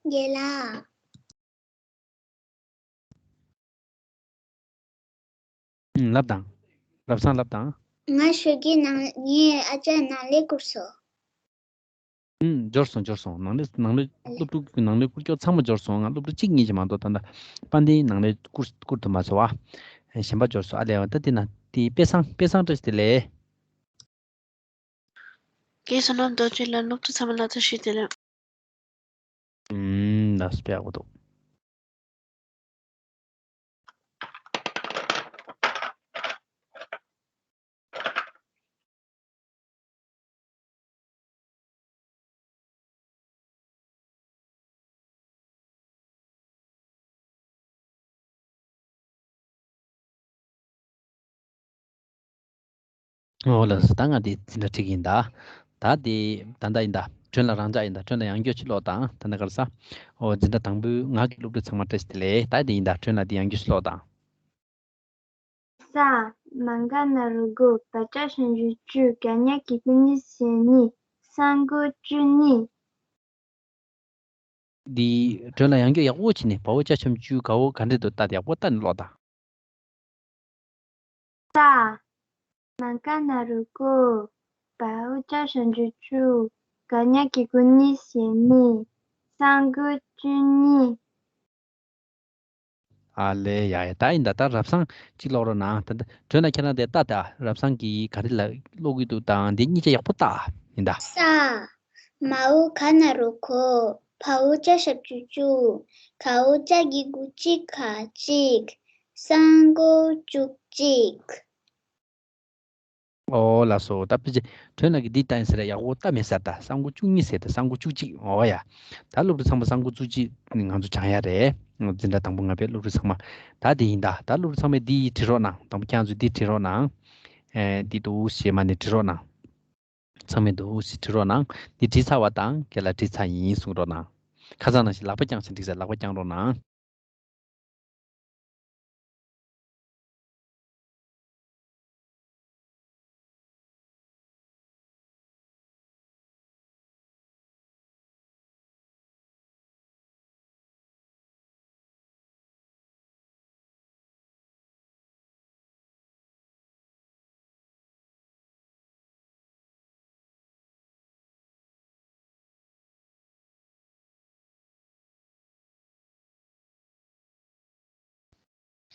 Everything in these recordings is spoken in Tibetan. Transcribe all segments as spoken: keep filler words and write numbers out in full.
རྒན་ལགས། ཨུམ། ལབ་དང་། རབ་བཟང་ལབ་དང་། ང་ཞོགས་ཀས་ནང་ངས་ཨ་ཅག་ནང་ལས་བསྐུར་སོང་། ཨུམ། འབྱོར་སོང་། འབྱོར་སོང་། ནང་ལས་ནང་ལས་སློབ་ཕྲུག་ནང་ལས་བསྐུར་སྐྱོ་ཚང་མ་འབྱོར་སོང་། ང་སློབ་ཕྲུག་གཅིག་གཉིས་ཅིག་མ་གཏོགས་ད་ལྟ་དཔལ་ལྡན་ནང་ལས་བསྐུར་བསྐུར་ཐུབ་མ་སོང་བ། གཞན་པ་འབྱོར་སོང་། ཨ་ལས་བ་ད་དེ་ན་དེ་དཔེ་བཟང་དཔེ་བཟང་བཀྲ་ཤིས་བདེ་ལེགས། རྒན་བསོད་ནམས་རྡོ་རྗེ་ལགས། སློབ་ཕྲུག་ཚང་མ་ལ་བཀྲ་ཤིས་བདེ་ལེགས། ཨུམ། ལགས་སོ། དཔེ་ཡག་པོ་འདུག་ཨོ་ལགས་སོ། ད་ང་དེ་འཛིན་གྲྭ་ཁྲིད་ཀྱི་ཡིན་ད། ད་དེ་ད་ལྟ་ཡིན་ད། སྒྲོན་ལ་རང་འཇགས་ཡིན་ད། སྒྲོན་ལ་ཡང་བསྐྱར་ཅིག་ཀློག་དང་། ད་ནི་ག་རེ་ཟ། ཨོ་འཛིན་གྲྭ་དང་པོའི་ངག་གི་སློབ་ཕྲུག་ཚང་མ་བཀྲ་ཤིས་བདེ་ལེགས། ད་དེ་ཡིན་ད། སྒྲོན་ལ་དེ་ཡང་བསྐྱར་ཅིག་ཀློག་དང་། สาม มังคณฤกษ์ ปัจจชัญญู จุ กัญญกิกุณนิเสนี สังกุจุนิ འདི་སྒྲོན་ལ་ཡང་བསྐྱར་ཡག་པོ་བྱས་ནས་བའོ་ཅ་ཞབས་ཀྱུ་གའོ་ག་འདྲས་འདུག་ལྟ་ཡག་པོ་ལྟ་ནས་ཀློག་དང་། สาม มังคณฤกษ์ ปัจจชัญญู จุ กัญญกิกุณนิเสนี สังกุจุนิ ཨ་ལེ། ཡ་ཡ། ད་ཡིན་ད། ད་རབ་བཟང་གཅིག་ཀློག་རོགས་གནང་། ད་ད་སྒྲོན་ལ་ཁྱེད་རང་དེ་ལྟ་ད། རབ་བཟང་གིས་ག་རེ་ལ་ཀློག་གི་འདུག་དང་། འདི་གཉིས་ཆ་ཡག་པོ་ལྟ་ཡིན་ད། สาม มังคณฤกษ์ ปัจจชัญญู จุ กัญญกิกุณนิเสนี สังกุจุนิ สังกุจุนิ ཨོ་ལགས་སོ། ད་ཕལ་ཆེར་སྒྲོན་ལགས་ཀྱིས་འདི་ལྟ་ཡིན་ཟེར་ཡག་པོ་ལྟ་མེད་ཟེར་ད། སང་གོ་བཅུ་གཉིས་ཟེར་ད། སང་གོ་བཅུ་གཅིག་ཨོ་ཡ། ད་སློབ་ཕྲུག་ཚང་མ་སང་གོ་བཅུ་གཅིག་ང་ཚོ་སྦྱང་ཡ་རེད། འཛིན་གྲྭ་དང་པོ་ལྔ་པའི་སློབ་ཕྲུག་ཚང་མ། ད་དེ་ཡིན་ད། ད་སློབ་ཕྲུག་ཚང་མས་འདི་བྲིས་རོགས་གནང་། དང་པོ་ཁྱེད་ཚོས་འདི་བྲིས་རོགས་གནང་། ཨེ། འདི་འདུག་ཞེས་མ་ནས་བྲིས་རོགས་གནང་། ཚང་མས་འདུག་ཞེས་བྲིས་རོགས་གནང་། འདི་བྲིས་ཚར་བ་དང་། ཁྱེད་ལ་བྲིས་ཚར་ཡིན་གསུང་རོགས་གནང་། ཁ་སང་ནང་བཞིན་ལག་པ་བརྐྱངས་ཤིང་བྲིས་ཟེར། ལག་པ་བརྐྱངས་རོགས་གནང་།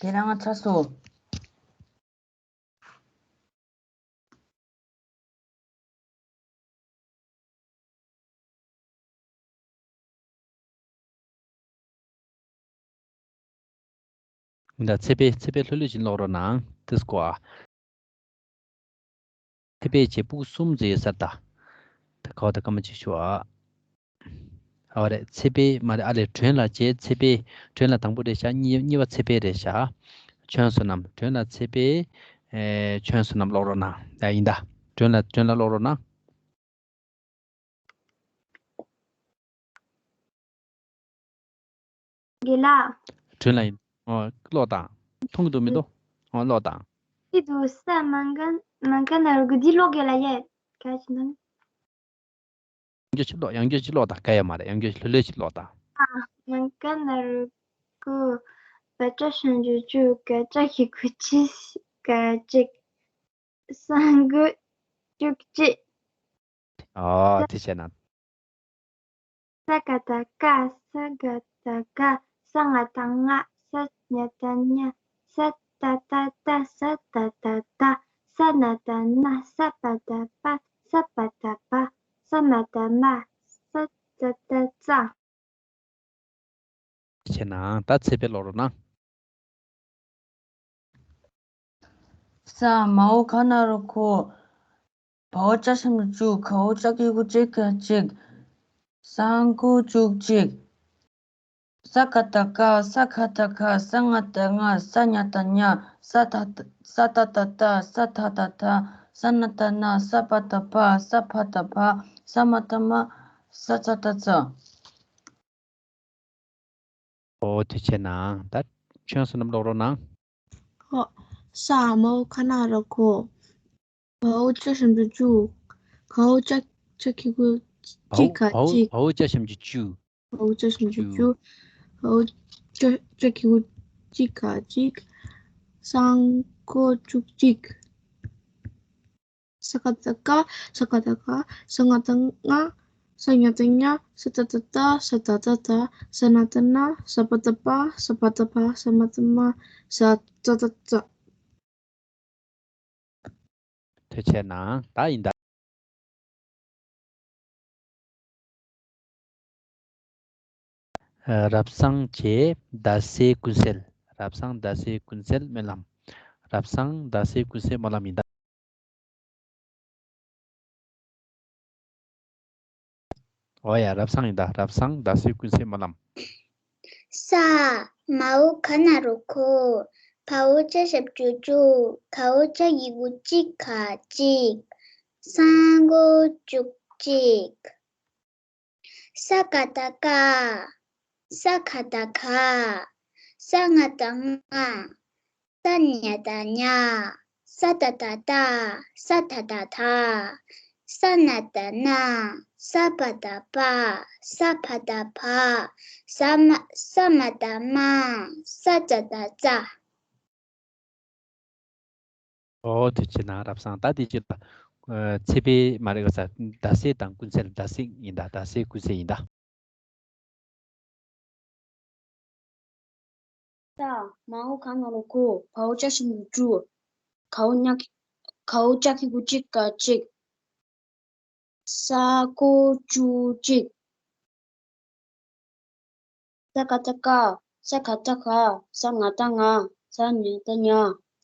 དེ་རང་ང་ཚ་སོ། ད་ཚེ་འཕེལ། ཚེ་འཕེལ་ལྷོད་ལྷོད་ཅིག་ཀློག་རོགས་གནང་། དེ་སྐོར་ཨ། ཚེ་འཕེལ་བྱས་ཕྲུ་གུ་གསུམ་ཙམ་ཡོད་ས་རེད་ད། ད་ཁ་བ་ད་སྐར་མ་གཅིག་ཞུ་ཨ། ཨ་བ་རེད། ཚེ་འཕེལ་མ་རེད། ཨ་ལས་སྒྲོན་ལ་བྱས། ཚེ་འཕེལ། སྒྲོན་ལ་དང་པོ་རེད་ཤག་གཉིས་གཉིས་པ་ཚེ་འཕེལ་རེད་ཤག་ཆོན་བསོད་ནམས། སྒྲོན་ལ་ཚེ་འཕེལ། ཨེ། ཆོན་བསོད་ནམས་ཀློག་རོགས་གནང་། ད་ཡིན་ད། སྒྲོན་ལ་སྒྲོན་ལ་ཀློག་རོགས་གནང་། རྒན་ལགས། སྒྲོན་ལ་ཡིན། ཨོ། ཀློག་དང་། མཐོང་གི་འདུག་མི་འདུག་ཨོ། ཀློག་དང་། འདི་འདུག་ས། མང་ཀ་མང་ཀ་ན་རུ་གི་འདི་ཀློག་རྒན་ལགས་ཡས། ག་ཅི་ན། ཡང་བསྐྱར་ཅིག་ཀློག་ཡང་བསྐྱར་ཅིག་ཀློག་དང་། ག་ཡ་མ་རེད། ཡང་བསྐྱར་ཅིག་ལྷོད་ལྷོད་ཅིག་ཀློག་དང་། མང་ཀ་ན་རུ་གི་བ་ཅ་ཞབས་ཀྱུ་ཅུ་ག་ཅ་གི་གུ་ཅི་ག་ཅིག་སང་གོ་བཅུ་གཅིག་ཨོ། དེ་བྱས་ན། ས་ག་བཏགས་སྐ། ས་ག་བཏགས་སྐ། ས་ང་བཏགས་སྔ། ས་ཉ་བཏགས་སྙ། ས་ཏ་བཏགས་རྟ། ས་ཏ་བཏགས་རྟ། ས་ན་བཏགས་སྣ། ས་པ་བཏགས་སྤ། ས་ཕ་བཏགས་སྤ། ས་མ་བཏགས་སྨ། ས་ཙ་བཏགས་སྩ། བྱས་ན་ད་ཚེ་འཕེལ་ཀློག་རོགས་གནང་། 三、真ん中の子。 བའོ་ཅ་ཞབས་ཀྱུ་བཅུ། གའོ་ཅ་གི་གུ་ཅེ་ག་གཅིག་སང་གོ་བཅུ་གཅིག་ས་ག་བཏགས་སྐ། ས་ཁ་བཏགས་སྐ། ས་ང་བཏགས་སྔ། ས་ཉ་བཏགས་སྙ། ས་ད་ས་ཏ་བཏགས་རྟ། ས་ཐ་བཏགས་ཐ། ས་ན་བཏགས་སྣ། ས་པ་བཏགས་སྤ། ས་ཕ་བཏགས་སྤ། ས་མ་བཏགས་སྨ། ས་ཙ་བཏགས་སྩ། ཨོ། དེ་བྱས་ན་ད་ཆོན་བསོད་ནམས་ཀློག་རོགས་གནང་། ཧོ། ས། མའོ་ཁ་ན་རོ་ཁོ། བའོ་ཅ་ཞབས་ཀྱུ་བཅུ། གའོ་ཅ་ཅ་གི་གུ་ཅི་ག་བའོ་ཅིག་བའོ་ཅ་ཞབས་ཀྱུ་བཅུ། བ་འོག་ཅ་ཞབས་ཀྱུ་བཅུ། བ་འོག་ཅ་ཅ་གི་གུ་གཅིག་ག་གཅིག་ས་མགོ་བཅུ་གཅིག་ས་ག་བཏགས་སྐ་ས་ག་བཏགས་སྐ་ས་ང་བཏགས་སྔ་ས་ཉ་བཏགས་སྙ། ས་ཏ་བཏགས་སྟ། ས་ད་བཏགས་སྟ། ས་ན་བཏགས་སྣ། ས་པ་བཏགས་སྤ། ས་བ་བཏགས་སྤ། ས་མ་བཏགས་སྨ། ས་ཙ་བཏགས་སྩ། ཐུགས་རྗེ་གནང་། ད་ཡིན་ད། རབ་གསང་བྱས་ཟླ་ཟེར་ཀུན་གསལ། རབ་གསང་ཟླ་ཟེར་ཀུན་གསལ་སྨོན་ལམ། རབ་གསང་ཟླ་ཟེར་ཀུན་གསལ་སྨོན་ལམ་ཡིན་ད། འོ་ཡ། རབ་གསང་ཡིན་ད། རབ་གསང་ཟླ་ཟེར་ཀུན་གསལ་སྨོན་ལམ། ས། མ་འོག་ག་ན་རོ་གོ། བ་འོག་ཅ་ཞབས་ཀྱུ་བཅུ། ག་འོག་ཅ་གི་གུ་གཅིག་ག་གཅིག་ས་མགོ་བཅུ་གཅིག་ས་ག་བཏགས་སྐ་ས་ག་བཏགས་སྐ་ས་ང་བཏགས་སྔ། ས་ཉ་བཏགས་སྙ། ས་ཏ་བཏགས་སྟ། ས་ད་བཏགས་སྟ། ས་ན་བཏགས་སྣ། ས་པ་བཏགས་སྤ། ས་བ་བཏགས་སྤ། ས་མ་ས་མ་བཏགས་སྨ། ས་ཙ་བཏགས་སྩ། ཨོ་ཐུགས་རྗེ་གནང་། རབ་གསང་། ད་དེ་ཅི་ལ། ཨ། ཚེ་འཕེལ་མ་རེད་ག་ས། ཟླ་ཟེར་དང་ཀུན་གསལ། ཟླ་ཟེར་ཡིན་ད། ཟླ་ཟེར་ཀུན་གསལ་ཡིན་ད། ས། མ་འོག་ག་ན་རོ་གོ། བ་འོག་ཅ་ཞབས་ཀྱུ་བཅུ། ག་འོག་ཉ་གི་ག་འོག་ཅ་གི་གུ་གཅིག་ག་གཅིག་ས་མགོ་བཅུ་གཅིག་ས་ག་བཏགས་སྐ་ས་ག་བཏགས་སྐ་ས་ང་བཏགས་སྔ། ས་ཉ་བཏགས་སྙ།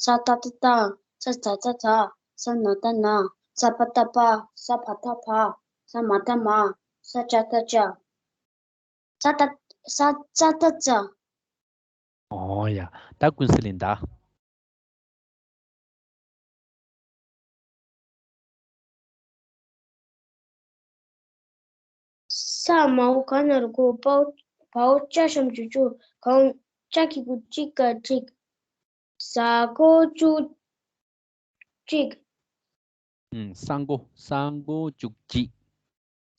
ས་ཏ་བཏགས་སྟ། ས་ད་བཏགས་སྟ། ས་ན་བཏགས་སྣ། ས་པ་བཏགས་སྤ། ས་བ་བཏགས་སྤ། ས་མ་བཏགས་སྨ། ས་ཙ་བཏགས་སྩ། ས་ཏ་ས་ཙ་བཏགས་སྩ། ཨོ་ཡ། ད་ཀུན་གསལ་ཡིན་ད། ས། མ་འོག་ག་ན་རོ་གོ། བ་འོག་བ་འོག་ཅ་ཞབས་ཀྱུ་བཅུ། ག་འོག་ཅ་གི་གུ་གཅིག་ག་གཅིག་ས་མགོ་བཅུ་གཅིག་ཨུམ། ས་མགོ། ས་མགོ་བཅུ་གཅིག་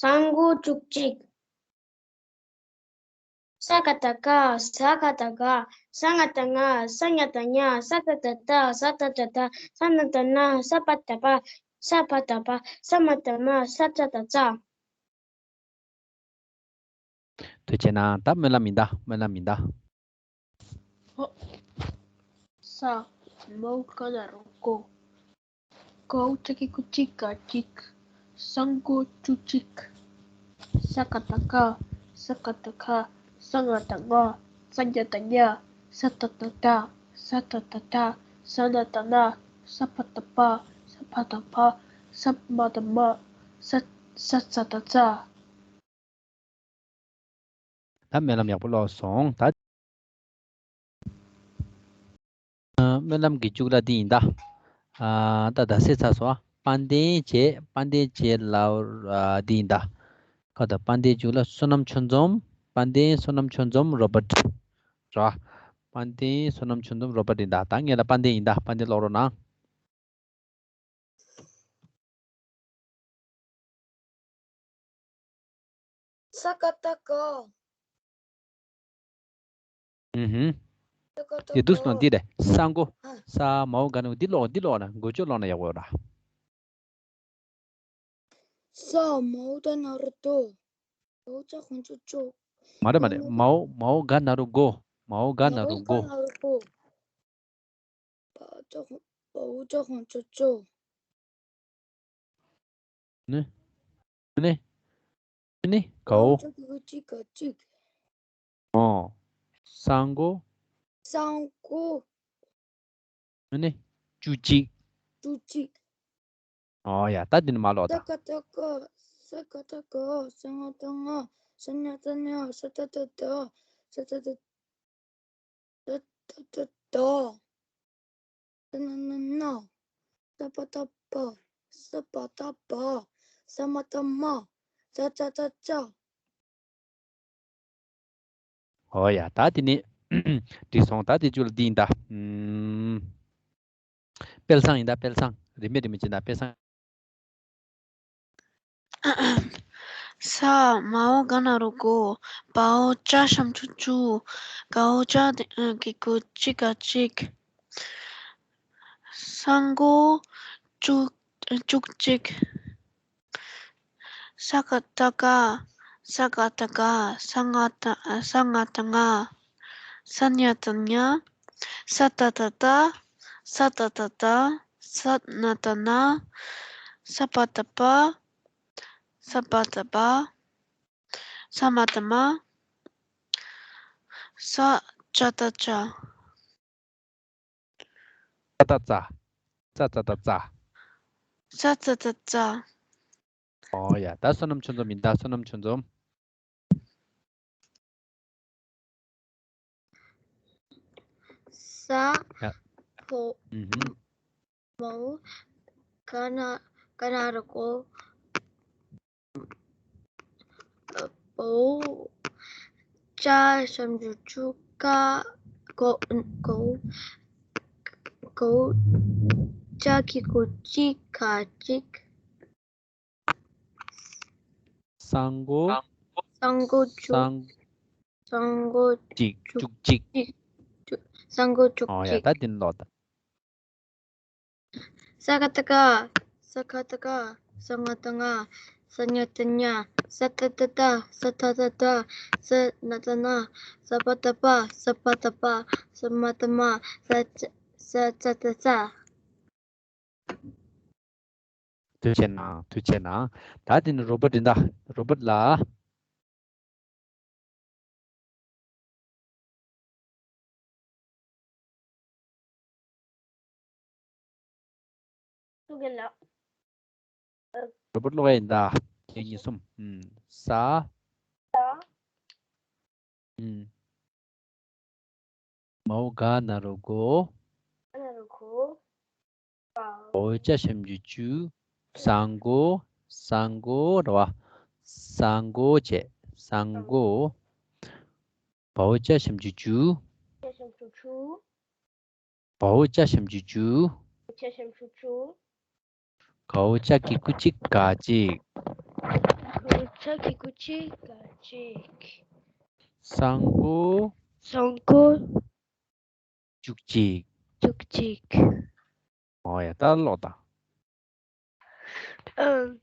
ས་མགོ་བཅུ་གཅིག་ས་ག་བཏགས་སྐ་ས་ག་བཏགས་སྐ་ས་ང་བཏགས་སྔ། ས་ཉ་བཏགས་སྙ། ས་ཏ་བཏགས་སྟ། ས་ད་བཏགས་སྟ། ས་ན་བཏགས་སྣ། ས་པ་བཏགས་སྤ། ས་བ་བཏགས་སྤ། ས་མ་བཏགས་སྨ། ས་ཙ་བཏགས་སྩ། ཐུགས་རྗེ་གནང་། ད་སྨོན་ལམ་ཡིན་ད། སྨོན་ལམ་ཡིན་ད། ཧོ། ས། མ་འོག་ག་ན་རོ་གོ། ག་འོག་ཅ་གི་གུ་གཅིག་ག་གཅིག་ས་མགོ་བཅུ་གཅིག་ས་ག་བཏགས་སྐ་ས་ག་བཏགས་སྐ་ས་ང་བཏགས་སྔ། ས་ཉ་བཏགས་སྙ། ས་ཏ་བཏགས་སྟ། ས་ད་བཏགས་སྟ། ས་ན་བཏགས་སྣ། ས་པ་བཏགས་སྤ། ས་བ་བཏགས་སྤ། ས་མ་བཏགས་སྨ། ས་ས་ཙ་བཏགས་སྩ། ད་སྨོན་ལམ་ཡག་པོ་ཀློག་སོང་། ད། ཨ། སྨོན་ལམ་གྱི་མཇུག་ལ་འདི་ཡིན་ད། ཨ། ད་ཟླ་ཟེར་ཚར་སོང་། དཔལ་ལྡན་བྱས། དཔལ་ལྡན་བྱས་ལ། ཨ། འདི་ཡིན་ད། ཁ་ད་དཔལ་ལྡན་མཇུག་ལ་བསོད་ནམས་ཆོས་འཛོམས། དཔལ་ལྡན་བསོད་ནམས་ཆོས་འཛོམས་རོ་པཊ། ར། དཔལ་ལྡན་བསོད་ནམས་ཆོས་འཛོམས་རོ་པཊ་ཡིན་ད། ད་ངེད་ལ་དཔལ་ལྡན་ཡིན་ད། དཔལ་ལྡན་ཀློག་རོགས་གནང་། ས་ཀ་བཏགས་སྐ་ཨུ་ཧུམ། ས་ཀ་བཏགས་སྐ་འདི་འདུག་སོང་། འདི་རེད། ས་མགོ། ཨ། ས་མ་འོག་ག་ན་འདི་ཀློག་འདི་ཀློག་ན་འགོ་བརྗོད་ཀློག་ན་ཡག་པོ་ཡོད་ར། ས་མ་འོག་ག་ན་རོ་ཏོ། འོག་ཅ་ཧོན་ཅོ་ཅོ། མ་རེད་མ་རེད། མ་འོག་མ་འོག་ག་ན་རོ་མགོ། མ་འོག་ག་ན་རོ་མགོ། མ་འོག་ག་ན་རོ་མགོ། བ་འོག་ཅ་ཧོན་བ་འོག་ཅ་ཧོན་ཅོ་ཅོ། ནི། ནི། ནི། གའོ། ཅ་གི་གུ་གཅིག་ག་གཅིག་ཨོ། ས་མགོ། ས་མགོ། ནི། བཅུ་གཅིག་བཅུ་གཅིག་ཨོ་ཡ། ད་འདི་ནི་མ་ཀློག་ད། ས་ཀ་བཏགས་སྐ་ས་ཀ་བཏགས་སྐ་ས་ང་བཏགས་སྔ། ས་ཉ་བཏགས་སྙ། ས་ཏ་བཏགས་སྟ། ས་ཏ་བཏགས། ད་ད་ད་ད། ད་ན་ན་ན། ས་པ་བཏགས་སྤ། ས་བ་བཏགས་སྤ། ས་མ་བཏགས་སྨ། ས་ཙ་བཏགས་སྩ། ཨོ་ཡ། ད་དེ་ནི་འགྲིག་སོང་། ད་དེ་ཚོ་ལ་འདི་ཡིན་ད། ཨུམ། དཔལ་བཟང་ཡིན་ད། དཔལ་བཟང་། རིན་མེད་རིན་མེད་ཅན་ད། དཔལ་བཟང་། ས། མའོ་ག་ན་རོ་གོ། བའོ་ཅ་ཞབས་ཀྱུ་ཅུ། གའོ་ཅ་གི་གུ་ཅི་ག་ཅིག། ས་མགོ་བཅུ་བཅུ་གཅིག། ས་ག་བཏགས་སྐ། ས་ག་བཏགས་སྐ། ས་ང་བཏགས་ས་ང་བཏགས་སྔ། ས་ཉ་བཏགས་སྙ། ས་ཏ་བཏགས་སྟ། ས་ཏ་བཏགས་སྟ། ས་ན་བཏགས་སྣ། ས་པ་བཏགས་སྤ། ས་པ་བཏགས་སྤ། ས་མ་བཏགས་སྨ། ས་ཙ་བཏགས་སྩ། ཙ་ཏ་ཙ། ཙ་ཙ་ཏ་ཙ། ཙ་ཙ་ཏ་ཙ། ཨོ་ཡ། ད་བསོད་ནམས་ཆོས་འཛོམས་ཡིན། ད་བསོད་ནམས་ཆོས་འཛོམས། ས། ཡ། བོ། ཨུ་ཧུམ། མའོ། ག་ན་ག་ན་རོ་གོ། བའོ། ཅ་ཞབས་ཀྱུ་ཅུ། ག། གོ། གོ། གའོ། ཅ་གི་གུ་ཅི་ག་ཅིག། ས་མགོ། ས་མགོ་བཅུ། ས་མགོ་གཅིག་བཅུ་གཅིག། ས་མགོ་བཅུ་གཅིག། ཨོ་ཡ། ད་འདི་ནི་ཀློག་དང་། ས་ག་བཏགས་སྐ། ས་ག་བཏགས་སྐ། ས་ང་བཏགས་སྔ། ས་ཉ་བཏགས་སྙ། ས་ཏ་བཏགས་སྟ། ས་ཏ་བཏགས་སྟ། ས་ན་བཏགས་སྣ། ས་པ་བཏགས་སྤ། ས་པ་བཏགས་སྤ། ས་མ་བཏགས་སྨ། ས་ཙ་ས་ཙ་བཏགས་སྩ། ཐུགས་རྗེ་གནང་། ཐུགས་རྗེ་གནང་། ད་དེ་ནི་རོ་བོ་ཊི་ཡིན་ད། རོ་བོ་ཊི་ལགས། ཐུགས་རྗེ་གནང་། རོ་བོ་ཊི་ཀློག་ཡ་ཡིན་ད། གཅིག་གཉིས་གསུམ། ཨུམ། ས། ས། ཨུམ། མའོ་ག་ན་རོ་གོ། ག་ན་རོ་གོ། བའོ་ཅ་ཞབས་ཀྱུ་ཅུ། ས་མགོ། ས་མགོ་རེད་བ། ས་མགོ་བྱས། ས་མགོ། བའོ་ཅ་ཞབས་ཀྱུ་ཅུ། ཅ་ཞབས་ཀྱུ་ཅུ། བའོ་ཅ་ཞབས་ཀྱུ་ཅུ། ཅ་ཞབས་ཀྱུ་ཅུ། གའོ་ཅ་གི་གུ་ཅི་ག་ཅིག། གའོ་ཅ་གི་གུ་ཅི་ག་ཅིག། ས་མགོ། ས་མགོ། བཅུ་གཅིག། བཅུ་གཅིག། ཨོ་ཡ། ད་ཀློག་དང་། ཨ།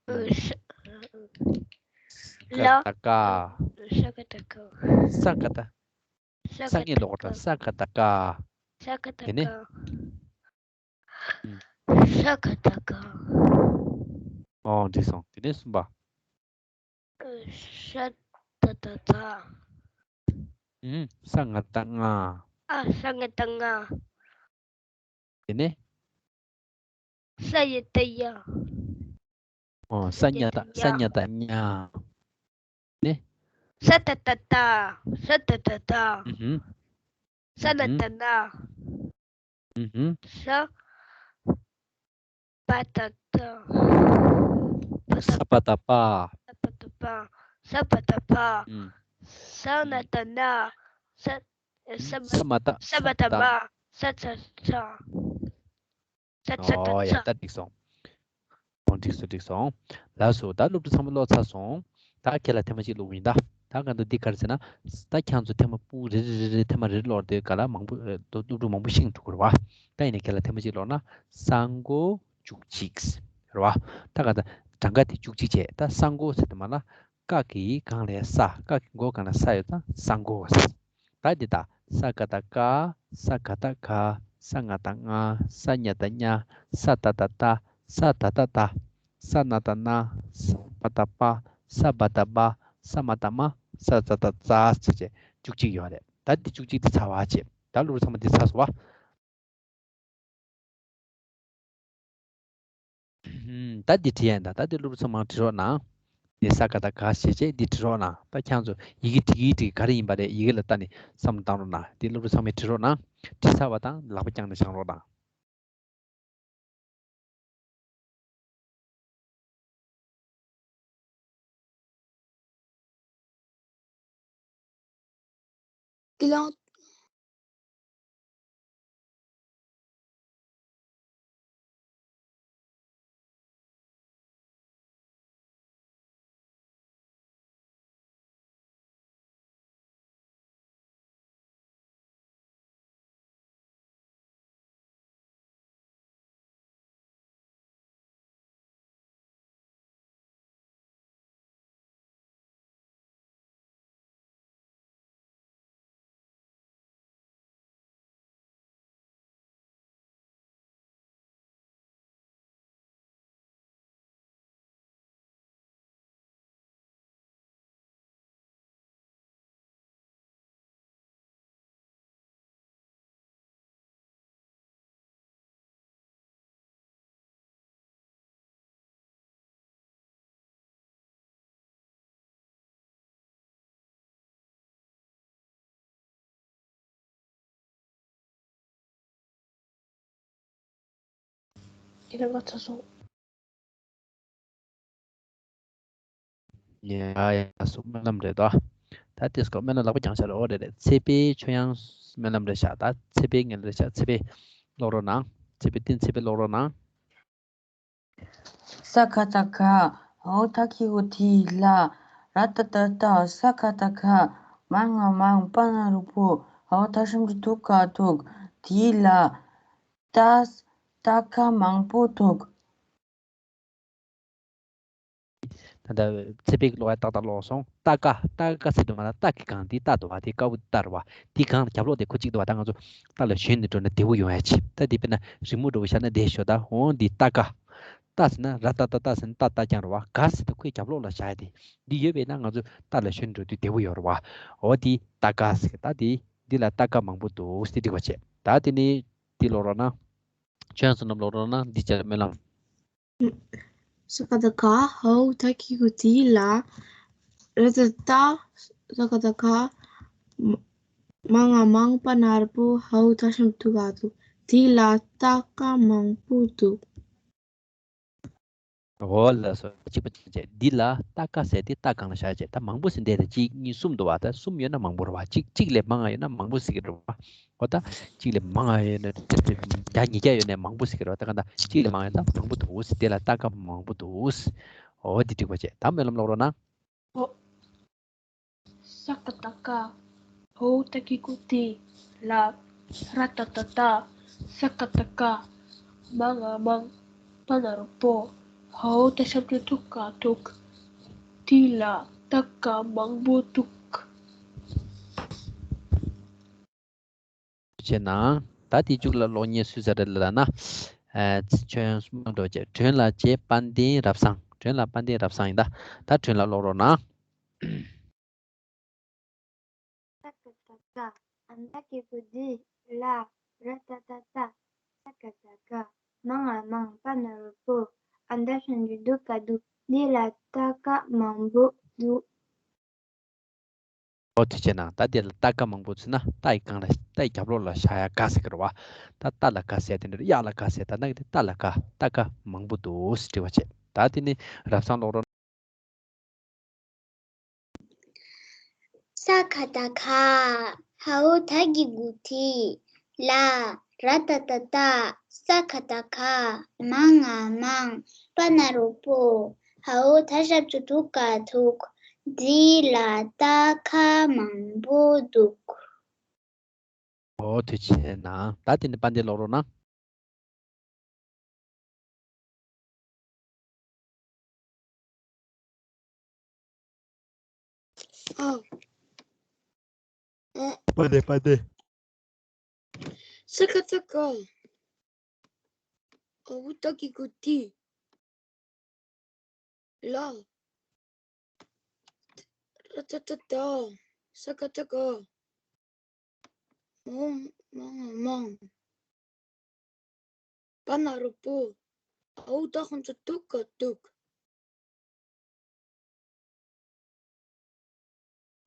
ཨ། ས། ས་ག་བཏགས་སྐ། ས་ག་བཏགས་སྐ། ས་ག་བཏགས། ས་ག་བཏགས་སྐ། ས་ག་བཏགས་སྐ། ས་ག་བཏགས་སྐ། དེ་ནས། ས་ག་བཏགས་སྐ། ཨོ། འགྲིག་སོང་། དེ་ནས་གསུམ་པ། ས་ཏ་བཏགས་སྟ། ཨུམ། ས་ང་བཏགས་སྔ། ཨ། ས་ང་བཏགས་སྔ། དེ་ནས། ས་ཡ་བཏགས་སཡ། ཨོ། ས་ཉ་བཏགས། ས་ཉ་བཏགས་སྙ། ནས། ས་ཏ་བཏགས་སྟ། ས་ཏ་བཏགས་སྟ། ཨུ་ཧུམ། ས་ན་བཏགས་སྣ། ཨུ་ཧུམ། ས་པ་བཏགས་སྤ། ས་པ་བཏགས་སྤ། ས་པ་བཏགས་སྤ། ས་པ་བཏགས་སྤ། ཨུམ། ས་ན་བཏགས་སྣ། ས། ས་མ་བཏགས། ས་མ་བཏགས་སྨ། ས་ཚ་སྲ། ས་ཚ་བཏགས་སྲ། ཨོ་ཡ། ད་འགྲིག་སོང་། ཨོ། འགྲིག་སོང་། འགྲིག་སོང་། ལགས་སོ། ད་སློབ་ཕྲུག་ཚང་མ་ཀློག་ཚར་སོང་། ད་ཁྱེད་ལ་ཐེངས་མ་གཅིག་ཀློག་གི་ཡིན་ད། ད་ག་འདུག་འདི་ག་རེ་ཟེར་ན། ད་ཁྱེད་ཚོ་ཐེངས་མ་སྤུ་རེ་རེ་རེ་རེ་ཐེངས་མ་རེ་རེ་ཀློག་དེ་ག་ལ་མང་པོ་སློབ་ཕྲུག་མང་པོ་ཤེས་འགྲོ་གི་རེད་བ། ད་ཡིན་ནའི་ཁྱེད་ལ་ཐེངས་མ་གཅིག་ཀློག་ན། ས་མགོ་བཅུ་གཅིག་རེད་བ། ད་ག་ད་གྲངས་ཀ་དེ་བཅུ་གཅིག་བྱས། ད་ས་མགོ་ཟེར་དུས་མ་ལ། ཀ་གི་སྒང་ལ་ས། ཀ་གི་མགོ་སྒང་ལ་ས་ཡོད་ཙང་ས་མགོ་ཟེར། ད་འདི་ད། ས་ག་བཏགས་སྐ། ས་ག་བཏགས་སྒ། ས་ང་བཏགས་སྔ། ས་ཉ་བཏགས་སྙ། ས་ཏ་བཏགས་སྟ། ས་ཏ་བཏགས་སྟ། ས་ན་བཏགས་སྣ། ས་པ་བཏགས་སྤ། ས་བ་བཏགས་སྦ། ས་མ་བཏགས་སྨ། ས་ཙ་བཏགས་སྩ་ཟེར་བྱས་བཅུ་གཅིག་ཡོད་རེད། ད་འདི་བཅུ་གཅིག་འདི་ཚར་བ་བྱས། ད་སློབ་ཕྲུག་ཚང་མ་འདི་ཚར་སོང་བ། ད་འདི་བྲིས་ཡ་ཡིན་ད། ད་འདི་སློབ་ཕྲུག་ཚང་མ་བྲིས་རོགས་གནང་། འདི་ས་ག་བཏགས་སྒ་ཞེས་བྱས་འདི་བྲིས་རོགས་གནང་། ད་ཁྱེད་ཚོ་ཡི་གེ་འབྲི་གི་འབྲི་གི་ག་རེ་ཡིན་པ་རེད། ཡི་གེ་ལ་ལྟ་ནས་བསམ་བློ་བཏང་རོགས་གནང་། འདི་སློབ་ཕྲུག་ཚང་མས་བྲིས་རོགས་གནང་། བྲིས་ཚར་བ་དང་ལག་པ་བརྐྱངས་ནས་བཞག་རོགས་གནང་། ལས་ཀ་ཚར་སོང་། ཡ་ཡ་སུ་སྨོན་ལམ་རེད་དོ། ད་དེ་སྐོར་སྨོན་ལམ་ལག་པ་བརྐྱངས་བྱས་རེད། འོ་རེད་རེད། ཚེ་འཕེལ་ཆོས་དབྱངས་སྨོན་ལམ་རེད་ཤག་ད་ཚེ་འཕེལ་ངན་རེད་ཤག་ཚེ་འཕེལ་ཀློག་རོགས་གནང་། ཚེ་འཕེལ་བསྟན་ཚེ་འཕེལ་ཀློག་རོགས་གནང་། ས་ཀ་བཏགས་སྒ། འོ་ད་གི་གུ་ཏི་ལ། ར་ཏ་བཏགས་རྟ། ས་ཀ་བཏགས་སྒ། མ་ང་མང་། པ་ན་རོ་པོ། འོ་ད་ཞབས་ཀྱུ་དུ་ག་དུག་དི་ལ་ཏ། ཏ་ཀ་མང་པོ་འདུག་ད་ལྟ་ཚེ་འཕེལ་གྱི་ཀློག་ཡ་ཏག་ཏག་ཀློག་སོང་། ཏ་ཀ་ཏ་ཀ་ཟེར་དུས་མ་ལ་ཏ་གི་སྒང་དེ་ཏ་འདུག་བ། དེ་ཀ་བོ་ཏ་རེད་བ། དེ་སྒང་ལ་རྒྱབ་ལོགས་དེ་ཁོ་གཅིག་འདུག་བ། ད་ང་ཚོ་ཏ་ལ་ཞོན་ནས་འགྲོ་ན་བདེ་པོ་ཡོང་ཡ་ཆེ། ད་དེ་དཔེར་ན་རི་མོ་འདྲ་བོ་བཞག་ན་བདེ་ཤོག་ད་འོང་འདི་ཏ་ཀ་ཏ་ཟེར་ན་ར་ཏ་ཏ་ཏ་ཟེར་ན་ཏ་ཏ་རྐྱང་རེད་བ། ག་ཟེར་དུས་ཁོའི་རྒྱབ་ལོགས་ལ་བཞག་ཡ་དེ། འདི་ཡོད་པས་ན་ང་ཚོ་ཏ་ལ་ཞོན་འགྲོ་དུས་བདེ་པོ་ཡོད་རེད་བ། འོ་འདི་ཏ་ཀ་ཟེར། ད་འདི་འདི་ལ་ཏ་ཀ་མང་པོ་འདུག་ཟེར་འགྲིག་པ་བྱས། ད་དེ་ནི་འདི་ཀློག་རོགས་གནང་། ཆོས་དབྱངས་བསོད་ནམས་ཀློག་རོགས་གནང་། འདི་བྱས་སྨོན་ལམ། ས་ཀ་བཏགས་སྒ། འོ་ད་གི་གུ་ཏི་ལ། ར་ཏ་བཏགས་རྟ། ས་ཀ་བཏགས་སྒ། མ་ང་མང་། པ་ན་རོ་པོ། འོ་ད་ཞབས་ཀྱུ་དུ་ག་དུག་དི་ལ་ཏ་ཀ་མང་པོ་འདུག་འོ་ལགས་སོ། གཅིག་པ་གཅིག་བྱས། འདི་ལ་ཏ་ཀ་ཟེར་དེ་ཏ་སྒང་ལ་བཞག་བྱས། ད་མང་པོ་ཟེར་འདི་ལ་གཅིག་གཉིས་གསུམ་འདུག་བ། ད་གསུམ་ཡོད་ན་མང་པོ་རེད་བ། གཅིག་གཅིག་ལས་མང་ང་ཡོད་ན་མང་པོ་ཟེར་གི་རེད་བ། འོ་ད་གཅིག་ལས་མང་ང་ཡོད་ན་བརྒྱ་ཉིས་བརྒྱ་ཡོད་ན་མང་པོ་ཟེར་གི་རེད་བ། ད་ག་ད་གཅིག་ལས་མང་ཡོད་ད་མང་པོ་འདུག་ཟེར། དེ་ལ་ཏ་ཀ་མང་པོ་འདུག་འོ་འདི་འགྲིག་པ་བྱས། ད་སྨོན་ལམ་ཀློག་རོགས་གནང་། འོ། ས་ཀ་བཏགས་སྒ། འོ་ད་གི་གུ་ཏི་ལ། ར་ཏ་བཏགས་རྟ། ས་ཀ་བཏགས་སྒ། མ་ང་མང་། པ་ན་རོ་པོ། འོ་ད་ཞབས་ཀྱུ་དུ་ག་དུག་དི་ལ་ཏ་ཀ་མང་པོ་འདུག་བྱས་ན། ད་དེ་མཇུག་ལ་གློག་བརྙན་སུས་ཟ་རེད་ལབ་ན། ཨ་ཆོས་དབྱངས་སྨོན་འགྲོ་བྱས། སྒྲོན་ལ་བྱས་དཔལ་ལྡན་རབ་བཟང་། སྒྲོན་ལ་དཔལ་ལྡན་རབ་བཟང་ཡིན་ད། ད་སྒྲོན་ལ་ཀློག་རོགས་གནང་། ས་ཀ་བཏགས་སྒ། འོ་ད་གི་གུ་ཏི་ལ། ར་ཏ་བཏགས་རྟ། ས་ཀ་བཏགས་སྒ། མ་ང་མང་། པ་ན་རོ་པོ། འོ་ད་ཞབས་ཀྱུ་དུ་ག་དུག་དི་ལ་ཏ་ཀ་མང་པོ་འདུག་འོ་དེ་བྱས་ན་ད་དེ་ལ་ཏ་ཀ་མང་པོ་ཟེར་ན་ཏ་ཡི་སྒང་ལ་ཏ་ཡི་རྒྱབ་ལོགས་ལ་བཞག་ཡ་ག་ཟེར་གི་རེད་བ། ད་ཏ་ལ་ག་ཟེར་དེ་འདྲ་གཡག་ལ་ག་ཟེར། ད་ནི་ཏ་ལ་ག་ཏ་ཀ་མང་པོ་འདུག་ཟེར་དྲི་བ་བྱས། ད་དེ་ནི་རབ་བཟང་ཀློག་རོགས། ས་ཀ་བཏགས་སྒ། འོ་ད་གི་གུ་ཏི་ལ། ར་ཏ་བཏགས་རྟ། ས་ཀ་བཏགས་སྒ། མ་ང་མང་། པ་ན་རོ་པོ། འོ་ད་ཞབས་ཀྱུ་དུ་ག་དུག་དི་ལ་ཏ་ཀ་མང་པོ་འདུག་འོ་དེ་བྱས་ན་ད་དེ་ནི་དཔལ་ལྡན་ཀློག་རོགས་གནང་། ཨ། ཨ། དཔལ་ལྡན་དཔལ་ལྡན། ས་ཀ་བཏགས་སྒ། འོ་ད་གི་གུ་ཏི་ལ། ར་ཏ་བཏགས་རྟ། ས་ཀ་བཏགས་སྒ། མ་ང་མང་། པ་ན་རོ་པོ། འོ་ད་ཞབས་ཀྱུ་དུ་ག་དུག་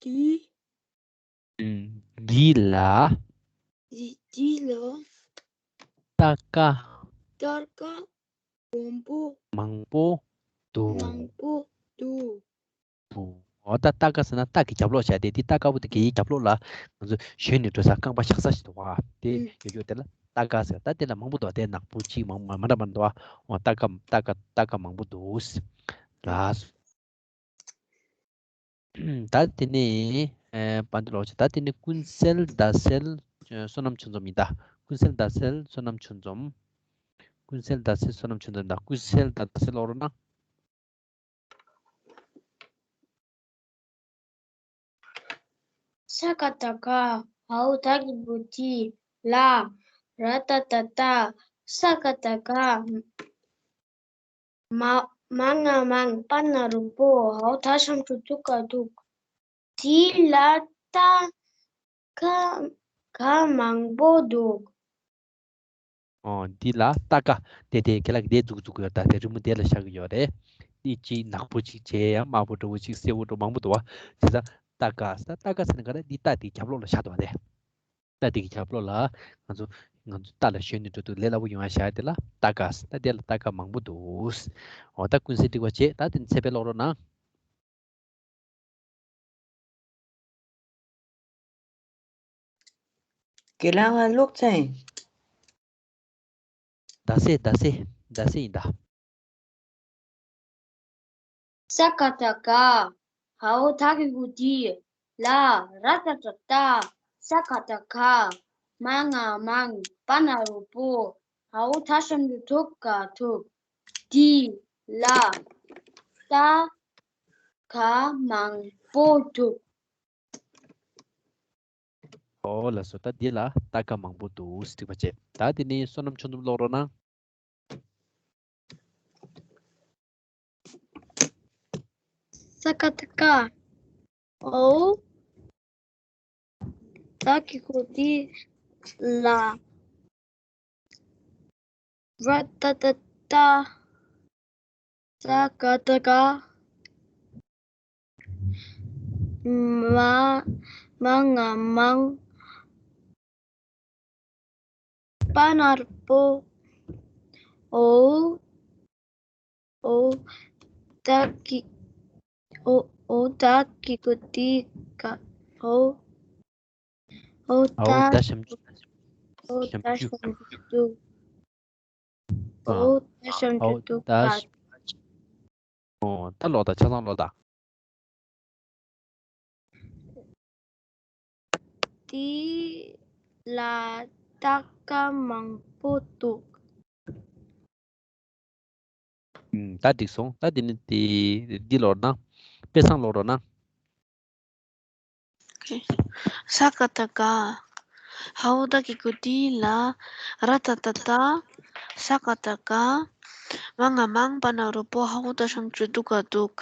དི། ཨུམ། དི་ལ། དི་དི་ལ། ཏ་ཀ་ཏ་ཀ་མང་པོ། མང་པོ་འདུག་མང་པོ་འདུག་འདུག་འོ་ད་ཏ་ཀ་ཟེར་ན་ཏ་གི་རྒྱབ་ལོགས་བྱས་ཏེ། དེ་ཏ་ཀ་བོ་དེ་གི་རྒྱབ་ལོགས་ལ་ང་ཚོ་ཞོན་ནས་འགྲོ་ས་རྐང་པ་བཞག་ས་ཞིག་འདུག་བ། དེ་ཨུམ། ཡོད་ཡོད་དེ་ལ་ཏ་ཀ་ཟེར། ད་དེ་ལ་མང་པོ་འདུག་དེ་ནག་པོ་གཅིག་མང་མ་འདྲ་མ་འདུག་འོ་ཏ་ཀ་ཏ་ཀ་ཏ་ཀ་མང་པོ་འདུག་ལགས། ད་དེ་ནས་ཨེ་དཔལ་ལྡན་ཀློག་བྱས། ད་དེ་ནས་ཀུན་གསལ་ཟླ་གསལ་བསོད་ནམས་ཆོས་འཛོམས་ཡིན་ད། ཀུན་གསལ་ཟླ་གསལ་བསོད་ནམས་ཆོས་འཛོམས། ཀུན་གསལ་ཟླ་གསལ་བསོད་ནམས་ཆོས་འཛོམས་ད། ཀུན་གསལ་ཟླ་གསལ་ཀློག་རོགས་གནང་། ས་ཀ་བཏགས་སྒ། འོ་ད་གི་གུ་ཏི་ལ། ར་ཏ་བཏགས་རྟ། ས་ཀ་བཏགས་སྒ། མ་མ་ང་མང་། པ་ན་རོ་པོ། འོ་ད་ཞབས་ཀྱུ་དུ་ག་དུག་དི་ལ་ཏ་ཀ་ག་མང་པོ་འདུག་འོ་འདི་ལ་ཏ་ཀ་དེ་དེ་ཁྱེད་ལ་གི་དེ་འཛུགས་འཛུགས་ཡོད་ད། དེ་རི་མོ་དེ་ལ་བཞག་གི་ཡོད་རེད། འདི་གཅིག་ནག་པོ་གཅིག་བྱས་ཡང་དམར་པོ་འདྲ་བོ་གཅིག་སེར་པོ་འདྲ་བོ་མང་པོ་འདུག་བ། དེ་ད་ཏ་ཀ་ས་ཏ་ཀ་ཟེར་ན་ག་རེ། འདི་ཏ་དེ་རྒྱབ་ལོགས་ལ་བཞག་འདུག་བ་དེ། ཏ་དེ་གི་རྒྱབ་ལོགས་ལ་ང་ཚོ་ ང་ཚོ་ཏ་ལ་ཞོན་ནས་འགྲོ་དུས་ལས་སླ་པོ་ཡོང་ཡ་བཞག་དེ་ལ་ཏ་ཀ་ཟེར། ད་དེ་ལ་ཏ་ཀ་མང་པོ་འདུག་འོ་ད་ཀུན་གསལ་འགྲིག་པ་བྱས། ད་དེ་ཚེ་འཕེལ་ཀློག་རོགས་གནང་། དགེ་ལགས་ང་ཀློག་ཚར་ཡིན། ཟླ་ཟེར་ཟླ་ཟེར་ཟླ་ཟེར་ཡིན་ད། ས་ཀ་བཏགས་སྐ། འའོ་ད་གི་གུ་དི། ལ། ར་ཏ་བཏགས་རྟ། ས་ཀ་བཏགས་སྐ། མ་ང་མང་། པ་ན་རོ་པོ། འའོ་ད་ཞབས་ཀྱུ་ཐུག་ག་ཐུག་དི། ལ། ཏ་ཀ་མང་པོ་འདུག་ཨོ་ལགས་སོ། ད་འདི་ལ་ཏ་ཀ་མང་པོ་འདུག་ཟེར་འགྲིག་པ་བྱས། ད་དེ་ནས་བསོད་ནམས་ཆོས་འཛོམས་ཀློག་རོགས་གནང་། ས་ཀ་བཏགས་སྐ། འའོ་ད་གི་གུ་དི། ལ། ར་ཏ་བཏགས་རྟ། ས་ཀ་བཏགས་སྐ། མ། མ་ང་མང་། པ་ན་རོ་པོ། འའོ། འའོ་ད་གི། འའོ་འའོ་ད་གི་གུ་དི་ག་འའོ། འའོ་ད། འའོ་ད་ཞབས་ཀྱུ། འའོ་ད་ཞབས་ཀྱུ། ཞབས་ཀྱུ་འདུག་འའོ་ད་ཞབས་ཀྱུ་འདུག་ག་འོ་ད་ཀློག་དང་། ཆ་ཚང་ཀློག་དང་། དི་ལ་ཏ་ཀ་མང་པོ་འདུག་ད་འགྲིག་སོང་། ད་འདི་ནི་དེ་འདི་ཀློག་རོགས་གནང་། དཔེ་བཟང་ཀློག་རོགས་གནང་། ས་ཀ་བཏགས་སྐ། འའོ་ད་གི་གུ་དི་ལ། ར་ཏ་བཏགས་རྟ། ས་ཀ་བཏགས་སྐ། མ་ང་མང་། པ་ན་རོ་པོ། འའོ་ད་ཞབས་ཀྱུ་འདུག་ག་འདུག་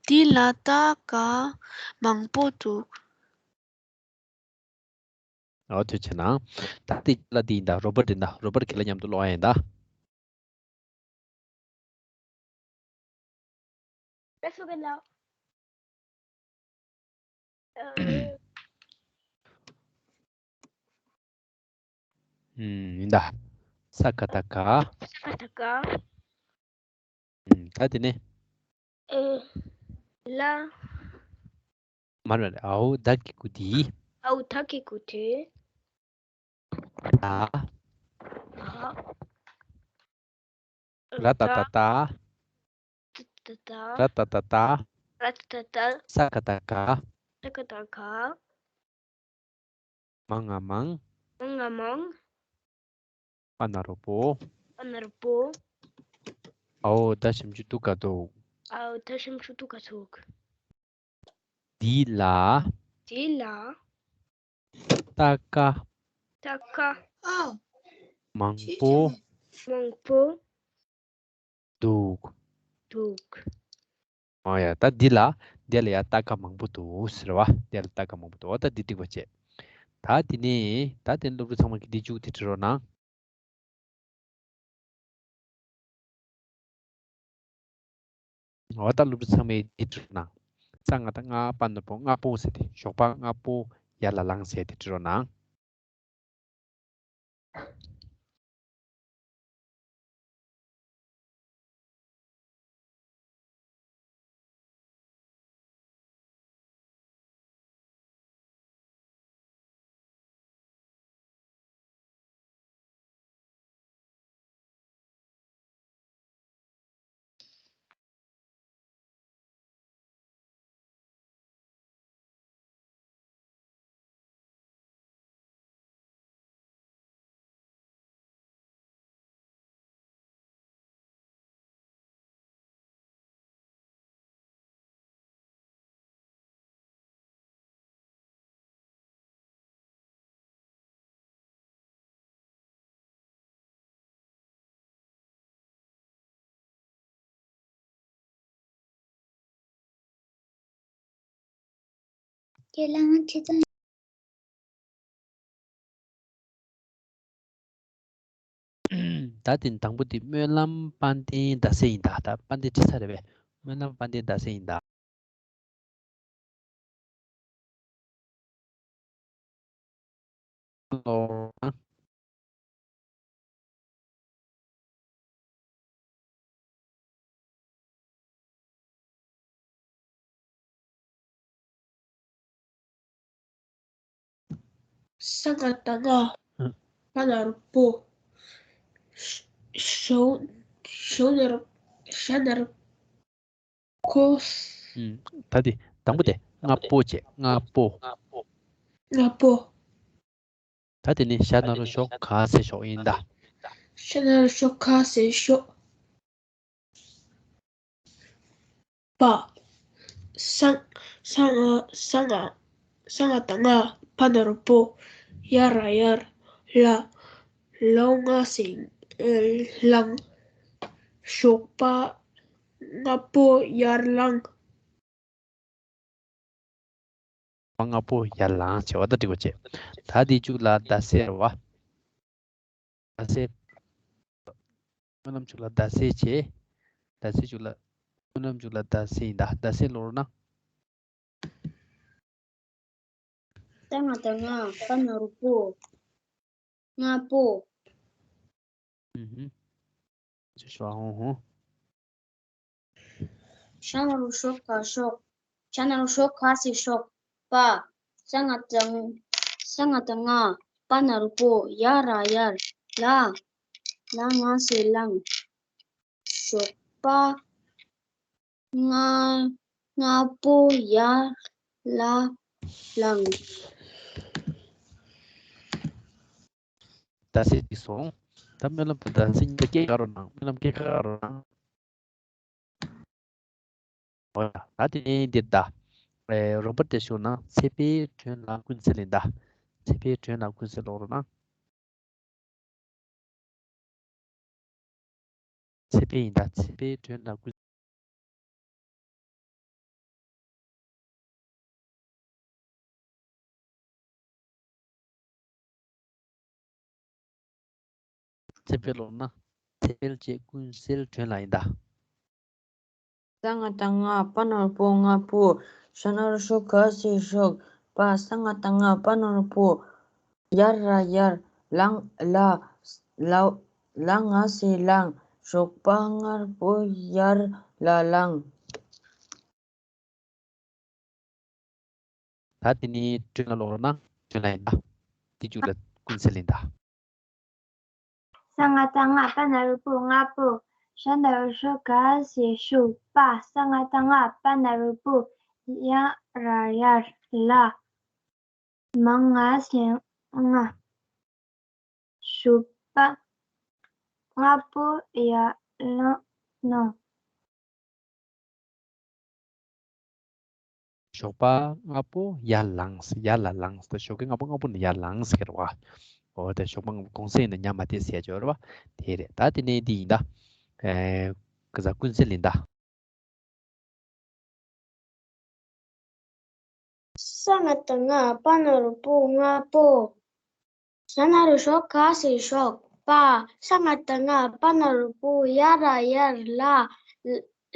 དི་ལ་ཏ་ཀ་མང་པོ་འདུག་འོ་ཐུགས་རྗེ་གནང་། ད་དེ་ལ་དེ་ཡིན་ད། རོ་བར་དེ་ཡིན་ད། རོ་བར་གྱི་ལ་མཉམ་དུ་ཀློག་ཡ་ཡིན་ད། That's okay now. ཡིན་ད། ས་ཀ་བཏགས་སྐ། ས་ཀ་བཏགས་སྐ། ད་དེ་ནས། ཨེ། ལ། མར་མར། འའོ་ད་གི་གུ་དི། འའོ་ད་གི་གུ་དི། ལ། ལ། ར་ཏ་བཏགས་རྟ། ཏ་ཏ་ཏ། ར་ཏ་བཏགས་རྟ། ར་ཏ་བཏགས་རྟ། ས་ཀ་བཏགས་སྐ། ས་ཀ་བཏགས་སྐ། མ་ང་མང་། མ་ང་མང་། པ་ན་རོ་པོ། པ་ན་རོ་པོ། འའོ་ད་ཞབས་ཀྱུ་འདུག་ག་འདུག་འའོ་ད་ཞབས་ཀྱུ་འདུག་ག་འདུག་དི་ལ། དི་ལ། ཏ་ཀ། ཏ་ཀ། མང་པོ། མང་པོ། འདུག་འདུག་ཨོ་ཡ། ད་འདི་ལ། འདི་ལ་ཡ་ཏ་ཀ་མང་པོ་འདུག་ཟེར་བ། འདི་ལ་ཏ་ཀ་མང་པོ་འདུག་འོ་ད་འདི་འགྲིག་པ་བྱས། ད་དེ་ནས་ད་དེ་ནས་སློབ་ཕྲུག་ཚང་མ་གིས་འདི་མཇུག་དེ་བྲིས་རོགས་གནང་། འོ་ད་སློབ་ཕྲུག་ཚང་མས་འདི་བྲིས་རོགས་གནང་། ས་ང་བཏགས་སྔ། པ་ན་རོ་པོ། སྔ་པོ་ཟེར་ཏེ། ཞོགས་པ་སྔ་པོ་ཡར་ལ་ལངས་ཟེར་ཏེ་བྲིས་རོགས་གནང་། ད་དེ་དང་པོ་དེ་སྨོན་ལམ་དཔལ་ལྡན་ཟླ་ཟེར་ཡིན་ད། ད་དཔལ་ལྡན་བྲིས་ཚར་རེད་པས། སྨོན་ལམ་དཔལ་ལྡན་ཟླ་ཟེར་ཡིན་ད། ཨ་ལོ། ས་ང་བཏགས་སྔ། ཨ། པ་ན་རོ་པོ། ཞོ། ཞོ་ན་རོ། ཞ་ན་རོ་ཁོ། ཨུམ། ད་དེ་དང་པོ་དེ་སྔ་པོ་བྱས། སྔ་པོ། སྔ་པོ། ད་དེ་ནི་ཞ་ན་རོ་ཞོ་ག་ཟེར་ཞོག་ཡིན་ད། ཞ་ན་རོ་ཞོ་ག་ཟེར་ཞོག་པ། ས། ས་ང་། ས་ང་། ས་ང་བཏགས་སྔ། པ་ན་རོ་པོ། ཡ་ར་ཡར། ལ། ལོ་ལྔ་ཟེར་ལང་། ཞོགས་པ་སྔ་པོ་ཡར་ལངས། པ་སྔ་པོ་ཡར་ལངས་བྱས་པ་ད་འགྲིག་པ་བྱས། ད་དེ་མཇུག་ལ་ཟླ་ཟེར་བ། ཟླ་ཟེར། སྨོན་ལམ་མཇུག་ལ་ཟླ་ཟེར་བྱས། ཟླ་ཟེར་མཇུག་ལ། སྨོན་ལམ་མཇུག་ལ་ཟླ་ཟེར་ཡིན་ད། ཟླ་ཟེར་ཀློག་རོགས་གནང་། ས་ང་བཏགས་སྔ། པ་ན་རོ་པོ། སྔ་པོ། ཨུ་ཧུམ། ཅི་ཞོག་ཧོ་ཧོ། ཞ་ན་རོ་ཞོ་ག་ཞོག་ཞ་ན་རོ་ཞོ་ག་ཟེར་ཞོག་པ། ས་ང་བཏགས། ས་ང་བཏགས་སྔ། པ་ན་རོ་པོ། ཡ་ར་ཡར། ལ། ལ་ང་ཟེར་ལངས། ཞོགས་པ་སྔ། སྔ་པོ་ཡར་ལ་ལངས། ཟླ་ཟེར་འགྲིག་སོང་། ད་སྨོན་ལམ་དང་ཟླ་ཟེར་གཉིས་ཀ་སྐྱེལ་ག་རོགས་གནང་། སྨོན་ལམ་སྐྱེལ་ག་རོགས་གནང་། འོ་ཡ། ད་དེ་ནས་འདིར་ད། ཨེ། རོགས་པ་དེ་ཞུ་ན་ཚེ་འཕེལ་སྒྲོན་ལགས་ཀུན་གསལ་ཡིན་ད། ཚེ་འཕེལ་སྒྲོན་ལགས་ཀུན་གསལ་ཀློག་རོགས་གནང་། ཚེ་འཕེལ་ཡིན་ད། ཚེ་འཕེལ་སྒྲོན་ལགས་ཀུན། ཚེ་འཕེལ་ཀློག་ན། ཚེ་འཕེལ་བྱས་ཀུན་གསལ་སྒྲོན་ལགས་ཡིན་ད། ས་ང་བཏགས་སྔ། པ་ན་རོ་པོ། སྔ་པོ། ཞ་ན་རོ་ཞོ་ག་ཟེར་ཞོག་པ། ས་ང་བཏགས་སྔ། པ་ན་རོ་པོ། ཡ་ར་ཡར། ལང་། ལ། ལ། ལ་ང་ཟེར་ལངས། ཞོགས་པ་སྔ་པོ་ཡར་ལ་ལངས། ད་དེ་ནི་སྒྲོན་ལ་ཀློག་རོགས་གནང་། སྒྲོན་ལ་ཡིན་ད། དེ་མཇུག་ལ་ཀུན་གསལ་ཡིན་ད། ས་ང་བཏགས་སྔ། པ་ན་རོ་པོ། སྔ་པོ། ཞ་ན་རོ་ཞོ་ག་ཟེར་ཞོག་པ། ས་ང་བཏགས་སྔ། པ་ན་རོ་པོ། ཡ་ར་ཡར། ལ། མ་ང་ཟེར་ལངས། ཞོགས་པ་སྔ་པོ་ཡར་ལངས། ཞོགས་པ་སྔ་པོ་ཡར་ལངས། ཡར་ལ་ལངས། ད་ཞོགས་ཀས་སྔ་པོ་སྔ་པོ་ནས་ཡར་ལངས་ཟེར་བ། འོ་ད་ཞོགས་པ་སྔ་པོ་གུང་སེང་ནས་ཉམས་མ་བདེ་ཟེར་ཡ་ཅིག་ཡོད་རེད་བ། དེ་རེད། ད་དེ་ནས་འདི་ཡིན་ད། ཨེ། ག་ས་ཀུན་གསལ་ཡིན་ད། ས་ང་བཏགས་སྔ། པ་ན་རོ་པོ། སྔ་པོ། ཞ་ན་རོ་ཞོ་ག་ཟེར་ཞོག་པ། ས་ང་བཏགས་སྔ། པ་ན་རོ་པོ། ཡ་ར་ཡར། ལ།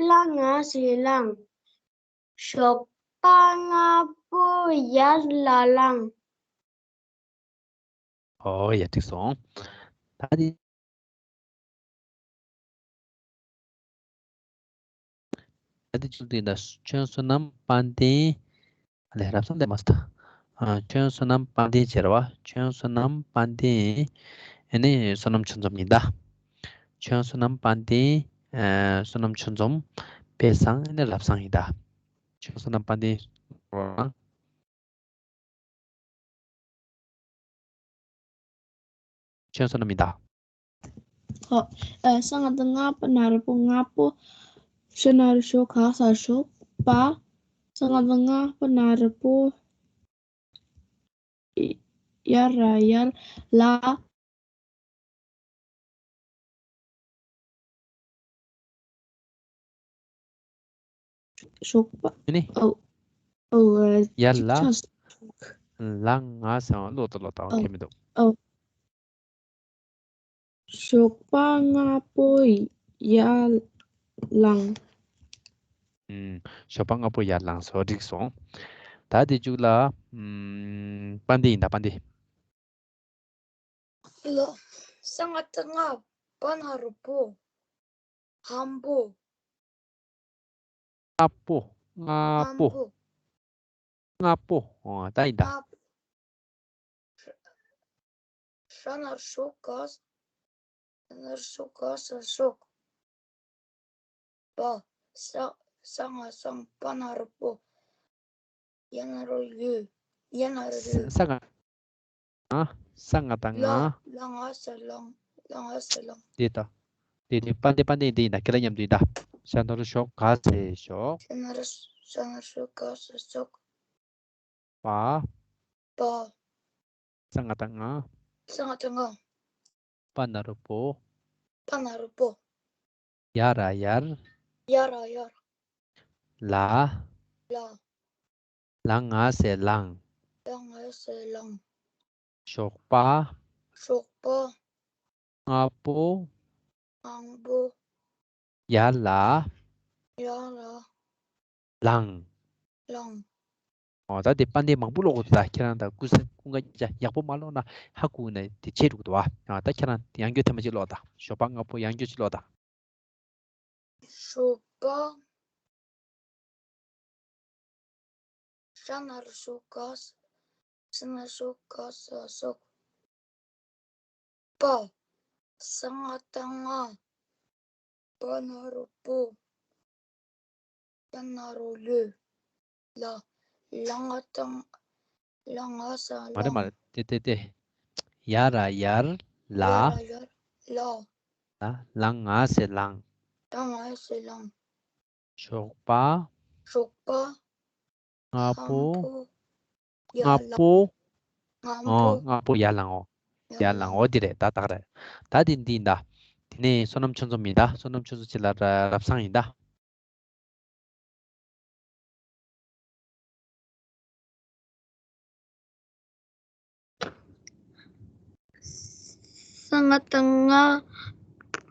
ལ་ང་ཟེར་ལངས། ཞོགས་པ་སྔ་པོ་ཡར་ལ་ལངས། ཨོ་ཡ། འགྲིག་སོང་། ད་དེ། ད་དེ་ཅུང་དེ་ད། ཁྱོད་བསོད་ནམས་དཔལ་ལྡན། ཨ་ལས་རབ་གསང་ལས་མ་སྟ། ཨ། ཁྱོད་བསོད་ནམས་དཔལ་ལྡན་བྱེད་ར་བ། ཁྱོད་བསོད་ནམས་དཔལ་ལྡན། ཨ་ནི་བསོད་ནམས་ཆུ་འཛོམས་ཡིན་ད། ཁྱོད་བསོད་ནམས་དཔལ་ལྡན། ཨ། བསོད་ནམས་ཆུ་འཛོམས། དཔལ་བཟང་། ཨ་ནི་རབ་གསང་ཡིན་ད། ཁྱོད་བསོད་ནམས་དཔལ་ལྡན། ཁྱོད་བསོད་ནམས་ཡིན་ད། ཨོ། ཨ། ས་ང་བཏགས་སྔ། པ་ན་རོ་པོ། སྔ་པོ། ཞ་ན་རོ་ཞོ་ག་ས་ཞོག་པ། ས་ང་བཏགས་སྔ། པ་ན་རོ་པོ། ཡ་ར་ཡར། ལ། ཞོགས་པ། ཨ་ནི། ཨོ། ཨོ། ཡར་ལ། ལ་ང་ཟེར་བ་ཀློག་ད་ཀློག་ད། ཨོ། ཁྱད་མི་འདུག་ཨོ། ཞོགས་པ་སྔ་པོ་ཡར་ལངས། ཨུམ། ཞོགས་པ་སྔ་པོ་ཡར་ལངས་སོ། འགྲིག་སོང་། ད་དེ་མཇུག་ལ། ཨུམ། དཔལ་ལྡན་ཡིན་ད། དཔལ་ལྡན། ལོ། ས་ང་བཏགས་སྔ། པ་ན་རོ་པོ། སྔ་པོ། སྔ་པོ། སྔ་པོ། སྔ་པོ། སྔ་པོ། ཨོ། ད་ཡིན་ད། སྔ་པོ། ཤ་ན་རོ་ཤོ་ག་ས། ཤ་ན་རོ་ཤོ་ག་ས་ཤོག་པ། ས། ས་ང་སང་། པ་ན་རོ་པོ། ཡ་ན་རོ་ཡོ། ཡ་ན་རོ་ཡོ། ས་ང་། ང་། ས་ང་དང་ལ། ང་། ལ་ང་ས་ལང་། ལ་ང་ས་ལང་། འདི་ལྟ། འདི་འདི་པ་འདི་པ་འདི་འདི་ཡིན་ད། ཁྱེད་ལ་མཉམ་དུ་ཡིན་ད། ཤ་ན་རོ་ཤོ་ག་ས་ཤོག་ཤ་ན་རོ། ཤ་ན་རོ་ཤོ་ག་ས་ཤོག་པ། པ། ས་ང་དང་ང་། ས་ང་དང་ང་། པ་ན་རོ་པོ། པ་ན་རོ་པོ། ཡ་ར་ཡར། ཡ་ར་ཡར། ལ། ལ། ལ་ང་ས་ལང་། ལ་ང་ས་ལང་། ཞོགས་པ། ཞོགས་པ། སྔ་པོ། སྔ་པོ། ཡར་ལ། ཡར་ལ། ལང་། ལང་། ཨོ་ད་དེ་པ་འདི་མང་པོ་ཀློག་དགོས་འདུག་ད་ཁྱེད་རང་ད་ཀུན་སེམས་ཀུན་དགའ་ཅག་ཡག་པོ་མ་ཀློག་ན་ཧ་གོ་ན་དེ་ཆད་འགྲོ་གི་འདུག་ཨ་ད་ཁྱེད་རང་ཡང་བསྐྱར་ཐེངས་མ་གཅིག་ཀློག་ད། ཞོགས་པ་སྔ་པོ། ཡང་བསྐྱར་ཅིག་ཀློག་ད། ཞོགས་པ། ཤ་ན་རོ་ཤོ་ག་ས། ཤ་ན་རོ་ཤོ་ག་ས་ཤོག་པ། ས་ང་དང་ང་། པ་ན་རོ་པོ། ཡ་ན་རོ་ཡོ། ལ། ལ་ང་དང་། ལ་ང་ས་ལང་། མ་རེད་མ་རེད། དེ་དེ་དེ། ཡ་ར་ཡར། ལ། ཡ་ར་ཡར། ལ། ལ། ལ་ང་ས་ལང་། ལ་ང་ས་ལང་། ཞོགས་པ། ཞོགས་པ། སྔ་པོ། སྔ་པོ། ཡར་ལ། སྔ་པོ། སྔ་ཨོ་པོ། སྔ་པོ་ཡར་ལངས། ཨོ། ཡར་ཡར་ལངས། ལངས། ཨོ་འདི་རེད། ད་ད་རེད། ད་འདི་འདི་ཡིན་ད། དེ་ནས་བསོད་ནམས་ཆོས་འཛོམས་ཡིན་ད། བསོད་ནམས་ཆོས་འཛོམས་ཅིག་ལ་ར་རབ་བཟང་ཡིན་ད། ས་ང་དང་ང་།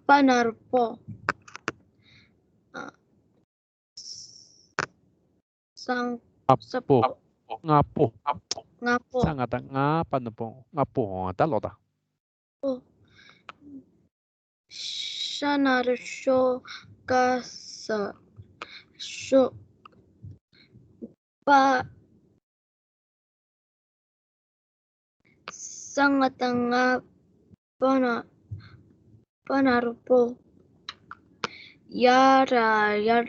པ་ན་རོ་པོ། ཨ། སང་། སྔ་པོ། སྔ་པོ། སྔ་པོ། ས་ང་དང་ང་། པ་ན་རོ་པོ། སྔ་པོ། ཨོ་ད་ཀློག་ད། པོ། ཤ་ན་རོ་ཤོ་ག་ས་ཤོག་པ། ས་ང་དང་ང་། པ་ན། པ་ན་རོ་པོ། ཡ་ར་ཡར།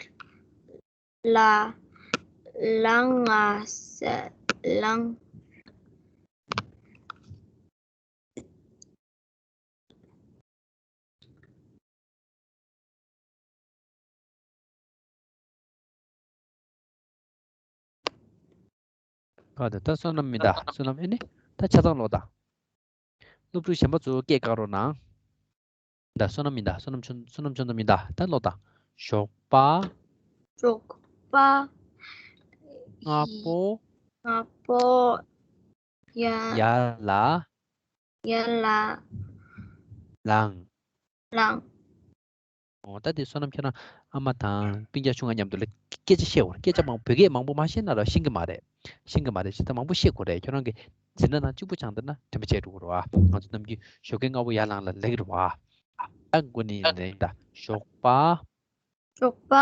ལ། ལ་ང་ས་ལང་། ག་ད་ད་བསོད་ནམས་མི་འདའ། བསོད་ནམས་ཨེ་ནི་ད་ཆ་ཚང་ལོག་ད། སློབ་ཕྲུག་གཞན་པ་ཚོ་སྐད་བཀག་རོགས་གནང་། ད་བསོད་ནམས་མི་འདའ། བསོད་ནམས་ཆུང་། བསོད་ནམས་ཆུང་དུ་མི་འདའ། ད་ལོག་ད། ཞོགས་པ། ཞོགས་པ། སྔ་པོ། སྔ་པོ། ཡ། ཡར་ལ། ཡར་ལ། ལངས། ལངས། ཨོ་ད་དེ་བསོད་ནམས་ཁྱེད་རང་ཨ་མ་དང་སྤུན་ཀྱག་ཆུང་ང་མཉམ་དུ་ལ་སྐད་ཆ་བཤད་དགོས་རེད། སྐད་ཆ་མང་བོད་སྐད་མང་པོ་མ་བཤད་ན་ར་ཤེས་ཀྱི་མ་རེད། ཤེས་ཀྱི་མ་རེད། བྱས་ཙང་མང་པོ་བཤད་དགོས་རེད། ཁྱོད་རང་གིས་འཛིན་གྲྭ་ནང་གཅིག་པུ་སྦྱངས་བསྡད་ན་དྲན་པ་བརྗེད་འགྲོ་གི་རེད་བ། ང་ཚོ་ནམ་རྒྱུན་ཞོགས་ཀས་སྔ་པོ་ཡར་ལངས་ལ་ལབ་ཀྱི་རེད་བ། ད་དགོས་ནི་རེད་ད། ཞོགས་པ། ཞོགས་པ།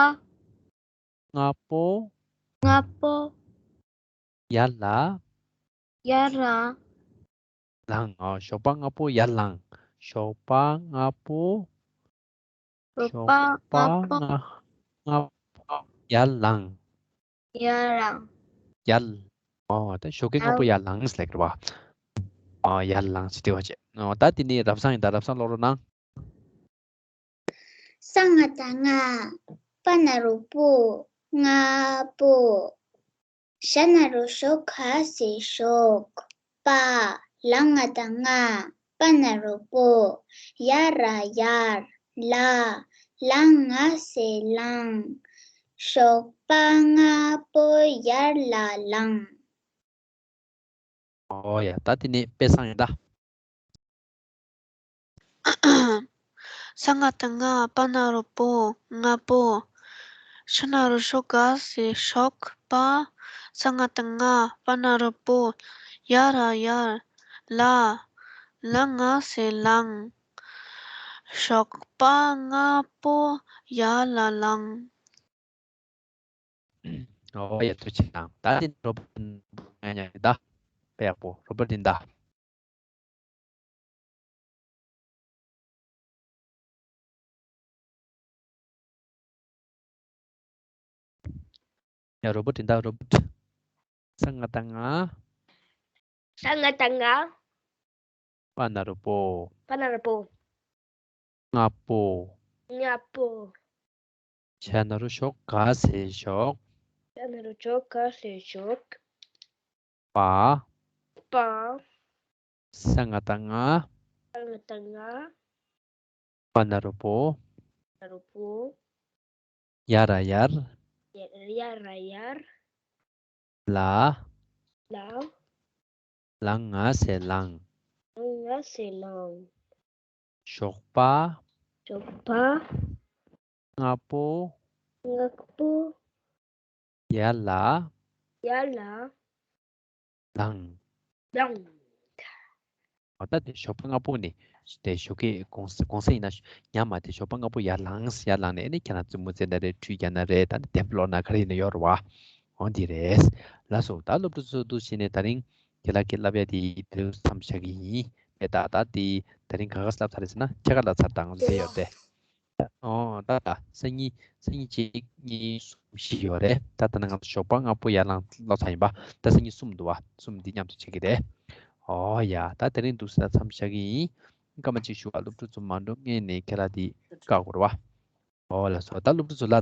སྔ་པོ། སྔ་པོ། ཡར་ལ། ཡར་ལ། ལངས། ཨ། ཞོགས་པ་སྔ་པོ་ཡར་ལངས། ཞོགས་པ་སྔ་པོ། ཞོགས་པ་ཞོགས་པ་སྔ་པོ། སྔ་པོ་ཡར་ལངས། ཡར་ལངས། ཡར། ཨོ་ད་ཞོགས་ཀས་སྔ་པོ་ཡར་ལངས་ལབ་ཀྱི་རེད་བ། ཨ། ཡར་ལངས་ཟེར་དེ་བ་བྱས། ཨོ་ད་དེ་ནས་རབ་བཟང་ཡིན་ད། རབ་བཟང་ཀློག་རོགས་གནང་། ས་ང་དང་ང་། པ་ན་རོ་པོ། སྔ་པོ། ཤ་ན་རོ་ཤོ་ག་ས་ཞོག་པ། ལ་ང་དང་ང་། པ་ན་རོ་པོ། ཡ་ར་ཡར། ལ། ལ་ང་ས་ལངས། ཞོགས་པ་སྔ་པོ་ཡར་ལ་ལངས། ཨོ་ཡ། ད་དེ་ནས་དཔེ་བཟང་ཡིན་ད། ས་ང་དང་ང་། པ་ན་རོ་པོ། སྔ་པོ། ཤ་ན་རོ་ཤོ་ག་ས་ཞོག་པ། ས་ང་དང་ང་། པ་ན་རོ་པོ། ཡ་ར་ཡར། ལ། ལ་ང་ས་ལངས། ཞོགས་པ་སྔ་པོ་ཡར་ལ་ལངས། ཨོ་ཡ། ཐུགས་རྗེ་གནང་། ད་དེ་རོ་པར་ཉ་ཉ་ད། དཔེ་ཡག་པོ། རོ་པར་དིན་ད། ཡ་རོ་བོ་ཊི་ད་རོ་བོ་ཊི། ས་ང་བཏགས་སྔ། ས་ང་བཏགས་སྔ། པ་ན་རོ་པོ། པ་ན་རོ་པོ། སྔ་པོ། སྔ་པོ། ཞ་ན་རོ་ཞོག་ག་ཟེར་ཞོག་ཞ་ན་རོ་ཞོག་ག་ཟེར་ཞོག་པ། པ། ས་ང་བཏགས་སྔ། ས་ང་བཏགས་སྔ། པ་ན་རོ་པོ། ན་རོ་པོ། ཡ་ར་ཡར། ཡ་ཡ་ར་ཡར། ལ། ལ། ལ་ང་ཟེར་ལངས། ལ་ང་ཟེར་ལངས། ཞོགས་པ། ཞོགས་པ། སྔ་པོ། སྔ་པོ། ཡར་ལ། ཡར་ལ། ལངས། ལངས། འོ་ད་དེ་ཞོགས་པ་སྔ་པོ་ནི་དེ་ཞོགས་ཀས་གུང་སེང་གུང་སེང་ཡིན་ན་ཉམས་མ་དེ་ཞོགས་པ་སྔ་པོ་ཡར་ལངས། ཡར་ལངས་ནས་ཨ་ནི་ཁྱེད་རང་རྩེད་མོ་རྩེ་ན་རེད། ཁྲུས་བརྒྱབ་ན་རེད། ད་ནི་དེབ་ཀློག་ན་ག་རེ་ཡིན་ན་ཡོད་རེད་བ། འོ་འདི་རེད། ལགས་སོ། ད་སློབ་ཕྲུག་ཚོ་འདུག་བྱས་ནས་ད་རིང་ཁྱེད་ལ་ཁྱེད་བསླབ་ཡ་དེ་དེ་རིང་མཚམས་བཞག་གི་ཡིན། དེ་ད་ད་དེ་ད་རིང་ག་ག་བསླབ་ཚར་རེད་ཟེར་ན་ཁྱེད་ག་བསླབ་ཚར་དང་ང་ཚོ་དེ་ཡོད་དེ། ཨོ་ད་ད་སང་ཉིན་སང་ཉིན་གཅིག་གཉིས་གསུམ་བཞི་ཡོད་རེད། ད་ད་ནང་ང་ཚོ་ཞོགས་པ་སྔ་པོ་ཡར་ལངས་ཀློག་ཚར་ཡིན་པ། ད་སང་ཉིན་གསུམ་འདུག་བ། གསུམ་འདི་མཉམ་དུ་བྱེད་ཀྱི་རེད། ཨོ་ཡ། ད་དེ་རིང་འདུག་སེ་ད་མཚམས་བཞག་གི་ཡིན། སྐར་མ་གཅིག་ཞུ་བ། སློབ་ཕྲུག་ཚོ་མ་འགྲོ་སྔོན་ནས་ཁྱེད་རང་འདི་བཀག་དགོས་རེད་བ། ཨོ་ལགས་སོ། ད་སློབ་ཕྲུག་ཚོ་ལ།